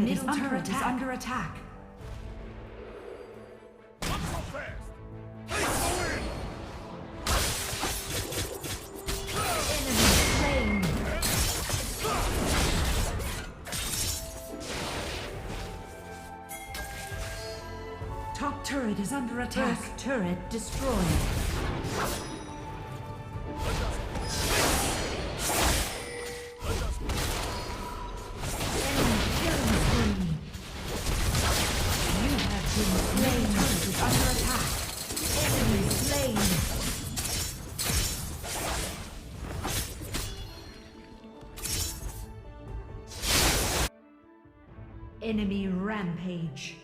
Middle turret is under attack. Enemy slain. Top turret is under attack. First turret destroyed. Enemy killing spree. You have been slain. Turret is under attack. Enemy slain. Enemy rampage.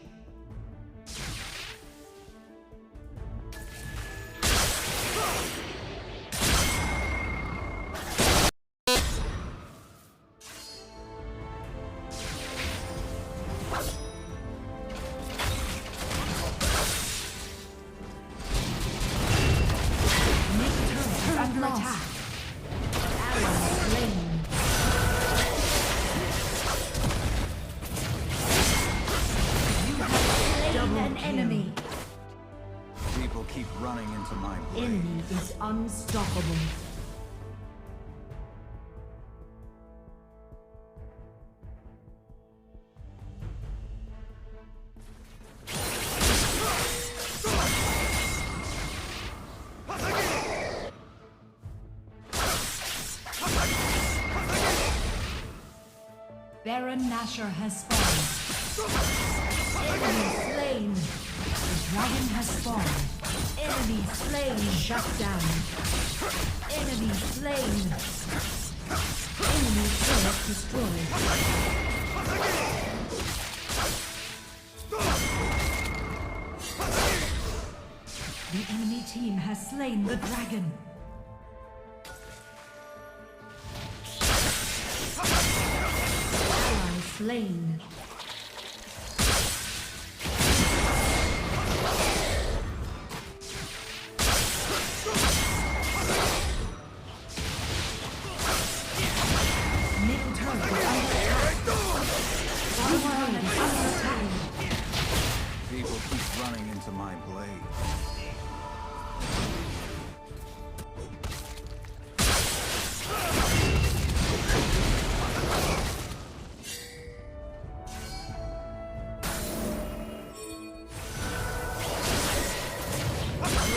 Middle turret is under attack. Ally slain. You have slain an enemy. People keep running into my blade. Enemy is unstoppable. Baron Nashor has spawned. Enemy slain. The dragon has spawned. Enemy slain. Shut down. Enemy slain. Enemy turret destroyed. The enemy team has slain the dragon. Ally slain. Middle turret is under attack. Bottom turret is under attack. People keep running into my blade.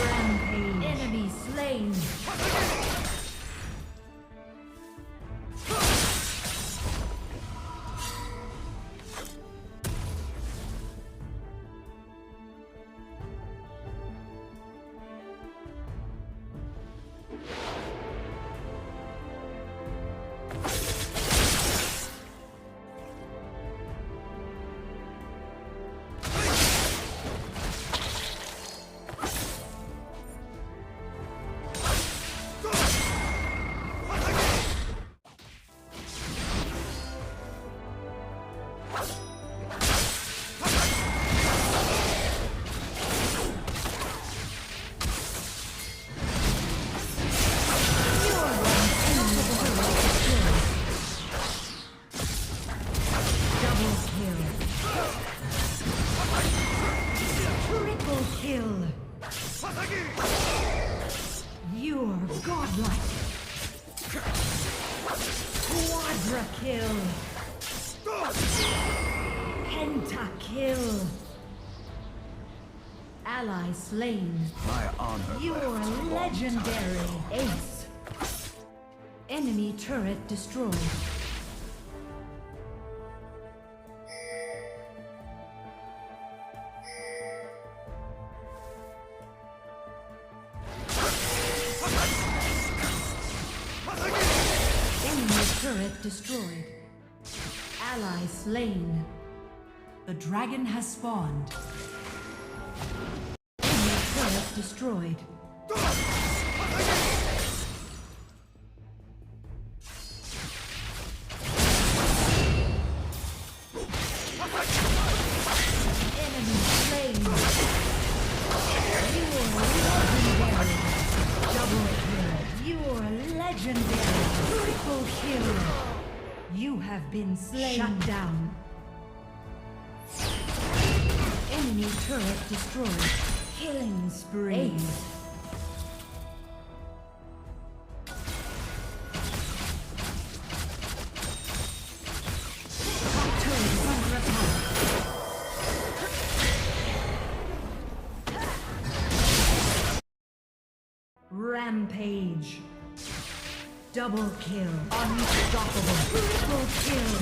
Rampage. Enemy slain. Double kill. Triple kill. You're godlike. Quadra kill. Penta kill. Ally slain. My honor. You're legendary. Ace. Enemy turret destroyed. Enemy turret destroyed. Ally slain. The dragon has spawned. Enemy turret destroyed. Enemy slain. You are legendary. Double kill. You are legendary. Triple kill. You have been slain. Shut down. Enemy turret destroyed. Killing spree. Ace. Top turret is under attack. Rampage. Double kill. Unstoppable. Triple kill.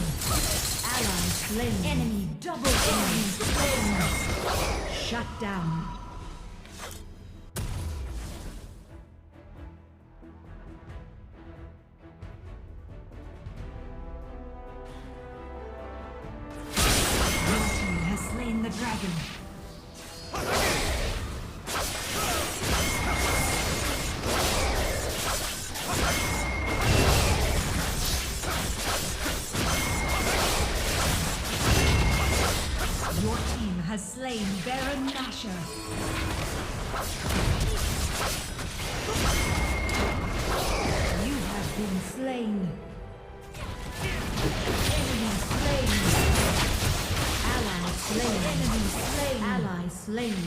Ally slain. Enemy double kill. Enemy slain. Shut down. Your team has slain the dragon. Your team has slain Baron Nashor. You have been slain. Enemy slain. Ally slain. Enemy slain. Ally slain.